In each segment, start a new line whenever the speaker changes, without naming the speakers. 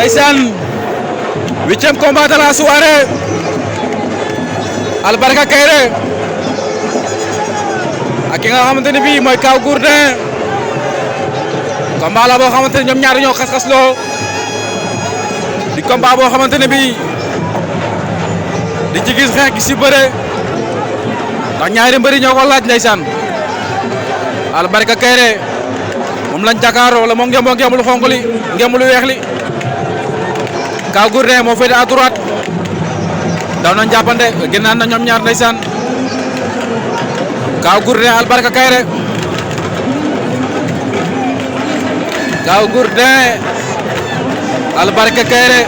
ndeysaan 8e combat de la soirée Albarka Kairé ak ki nga xamante ne bii mooy Kaw Gourdin combat la boo xamante ne ñoom ñaar ñoo xas-xas loo di combat boo xamante ne bii di ci gis xeex gi si bëre ndax ñaari mbëri ñoo ko laaj ndeysaan Albarka Kairé moom lañ jàkkaaroo wala moo ngemu lu xonq li ngemu lu weex li Kaw Gourdin moo féete à droite daw nañ jàppante génnaan na ñoom ñaar ndeysaan Kaw Gourdin Albarka Kairé Kaw Gourdin Albarka Kairé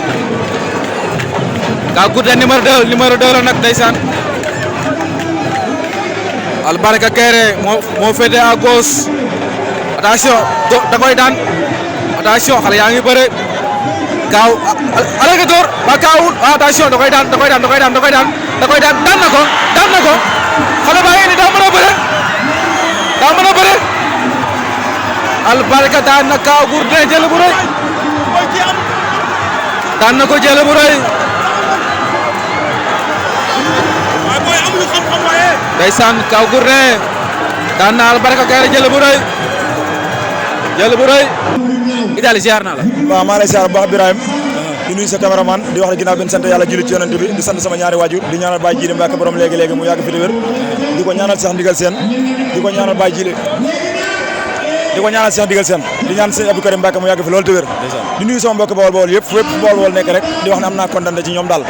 Kaw Gourdin numéro 2 la nag ndeysaan Albarka Kairé moo féete à gauche attention da koy daan attention xale yaa ngi bëre Kaw alaka door ba Kaawul attention da koy daan daan na ko xale baa ngi ni daa mën a bëre Albarka daan na Kaw Gourdin jël bu rëy daan na ko jël bu rëy ndeysaan Kaw Gourdin daan na Albarka Kairé jël bu rëy Idaly ziar naa la.
waaw maa ngi lay ziar bu baax Birahim di nuyu sa caméraman di wax ne ginnaaw bi ñu sant yàlla julli ci yonent bi di sant sama ñaari waajur di ñaanal Baye Djili Mbacke borom léegi-léegi mu yàgg fi di wér di ko ñaanal Cheikh Ndigal Sène di ko ñaanal Baye Djili di ko ñaanal Cheikh Ndigal Sène di ñaan Sëñ Abdou Karim Mbacke mu yàgg fi loolu te wér di nuyu sama mbokk Bawol yëpp fépp Bawol nekk rek di wax ne am naa kontaan ci ñoom daal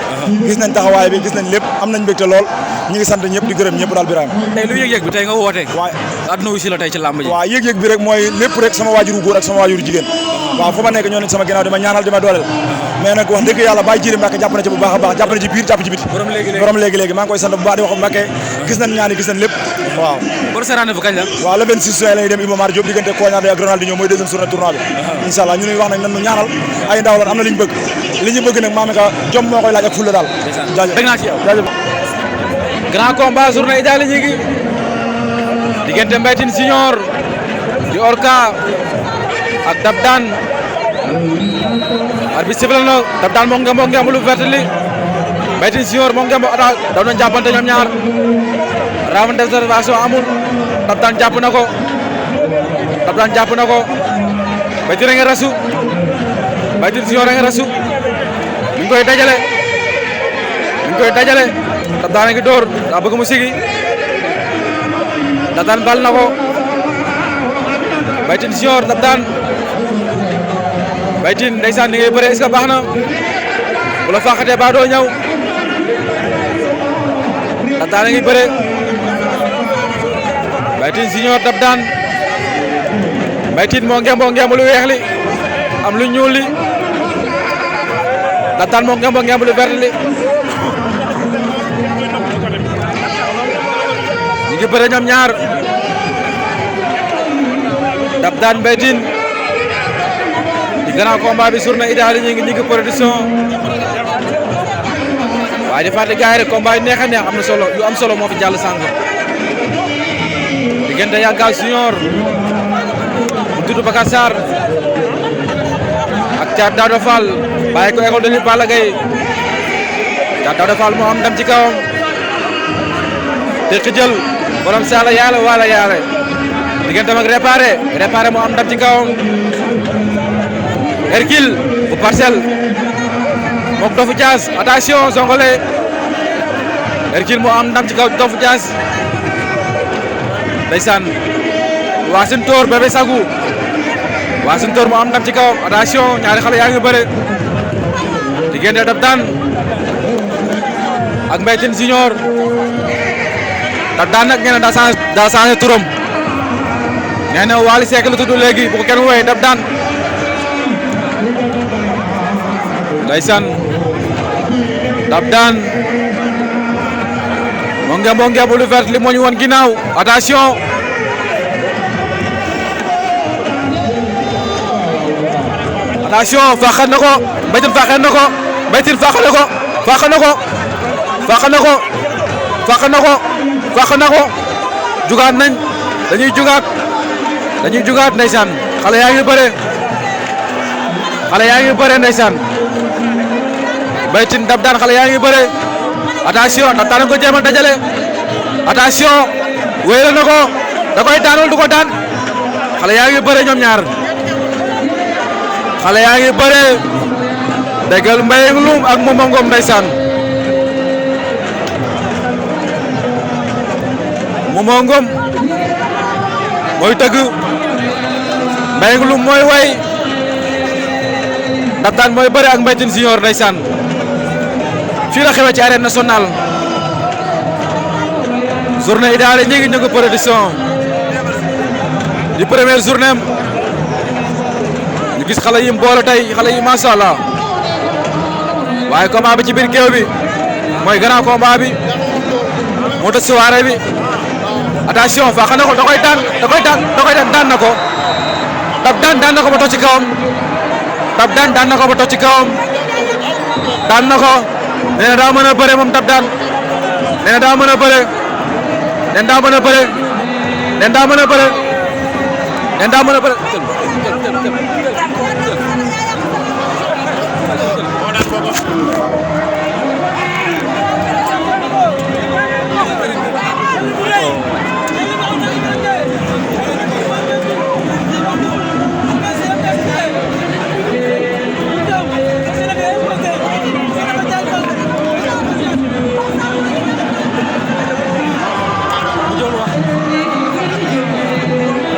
gis nañ taxawaay bi gis nañ lépp am nañ mbégte lool ñi ngi sant ñëpp di gërëm ñëpp daal Birahim
tey lu yëg-yëg bi tey nga woote àdduna wi si la tey ci làmb ji
waaw yëg-yëg bi rek mooy lépp rek sama waajuru góor ak sama waajuru jigéen waaw fu ma nekk ñoo nekk sama ginnaaw di ma ñaanal di ma dooleel mais nag wax dëgg yàlla Baye Djili Mbacke jàpp na ci bu baax a baax jàpp na ci biir jàpp ci biti borom léegi-léegi maa ngi koy sant bu baax di wax Mbacke gis nañ ñaani gis nañ lépp waaw
bor sa rendez-vous kañ la
waaw le 26 juin lañuy dem Iba Mar Diop diggante Koña ak Ronaldinho mooy deuxième journée tournoi bi inshallah ñu ñuy wax nag nan ñu ñaanal ay ndaw lan am na li ñu bëgg nag maam ka jom moo koy laaj ak fulla daal jaajëf
grand combat journée Idaly ñi ngi diggante Mbaye Tine Junior di Orka ak Dab Daan arbitre sifflé na Dab Daan moo ngemb lu vert li Mbaye Tine Junior moo ngemb daw nañ jàppante ñoom ñaar round d'observation amul Dab Daan jàpp na ko Mbaye Tine a ngi rasu Mbaye Tine Junior a ngi rasu mi ngi koy dajale Dab Daan a ngi door daa bëgg mu sigi Dab Daan bal na ko Mbaye Tine Junior Dab Daan Mbaye Tine ndeysaan ni ngay bëre est-ce que baax na bu la fàqatee ba doo ñëw Dab Daan a ngi bëre Mbaye Tine Junior Dab Daan Mbaye Tine moo ngemb lu weex li am lu ñuul li Dab Daan moo ngemb lu vert li ñu ngi bëre ñoom ñaar Dab Daan Mbaye Tine di grand combat bi journée Idaly ñi ngi production waaye di fàttali gars yi rek combat yi neex a neex am na solo yu am solo moo fi jàll sànq diggante Yankaw Junior bu tudd Bakar Sarr ak Thiat Daouda Fall bàyyi ko école de lutte Balla Gaye Thiat Daouda Fall moo am ndam ci kawam te jël borom saala yàlla wala yàlla diggante mag réparé moo am ndam ci kawam Hercule bu Parcelles mook Dofu Diaz attention Songole Hercule moo am ndam ci kaw Dofu Diaz ndeysaan Wassintor Bébé Sagou Wassintor moo am ndam ci kawam attention ñaari xale yaa ngi bëre diggante Dab Daan ak Mbaye Tine Junior Dab Daan nag nee na daa changé turam nee na Wally Seck la tudd léegi bu ko kenn wooyee Dab Daan ndeysaan Dab Daan moo ngemb lu vert li moo ñu woon ginnaaw attention faaxal na ko Mbaye Tine faaxal na ko Mbaye Tine faaxal na ko jugaat nañ dañuy jugaat ndeysaan xale yaa ngi bëre xale yaa ngi bëre ndeysaan Mbaye Tine Dab Daan xale yaa ngi bëre attention Dab Daan ko jéem a dajale attention wéyal na ko da koy daan wala du ko daan xale yaa ngi bëre ñoom ñaar xale yaa ngi bëre déggal Mbaye Loum ak Momo Ngom ndeysaan Momo Ngom mooy tëgg Mbaye Loum mooy way Dab Daan mooy bëre ak Mbaye Tine Junior ndeysaan fii la xewe ci arène nationale journée idéale ñi ngi ñëngu production di première journée ñu gis xale yi mbooloo tey xale yi macha allah waaye combat bi ci biir géew bi mooy grand combat bi moo tax soirée bi attention faax na ko da koy daan daan na ko Dab Daan daan na ko ba toog ci kawam Dab Daan daan na ko ba toog ci kawam daan na ko nee na daa mën a bëre moom Dab Daan nee na daa mën a bëre nee na daa mën a bëre nee na daa mën a bëre nee na daa mën a bëre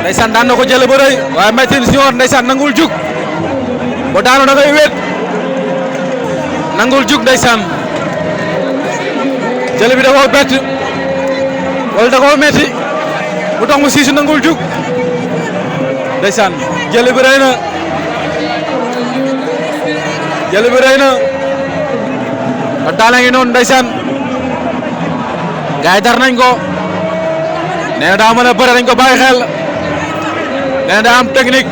ndeysaan daan na ko jël ba rëy waaye Mbaye Tine Junior ndeysaan nangul jug ba daanu da ngay wéet nangul jug ndeysaan jël bi da koo bett wala da koo metti mu tax mu siisu nangul jug ndeysaan jël bi rëy na jël bi rëy na da daana ngi noonu ndeysaan gaay dar nañ ko nee na daa mën a bëre dañ ko bàyyi xel nee na daa am technique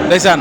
ndeysaan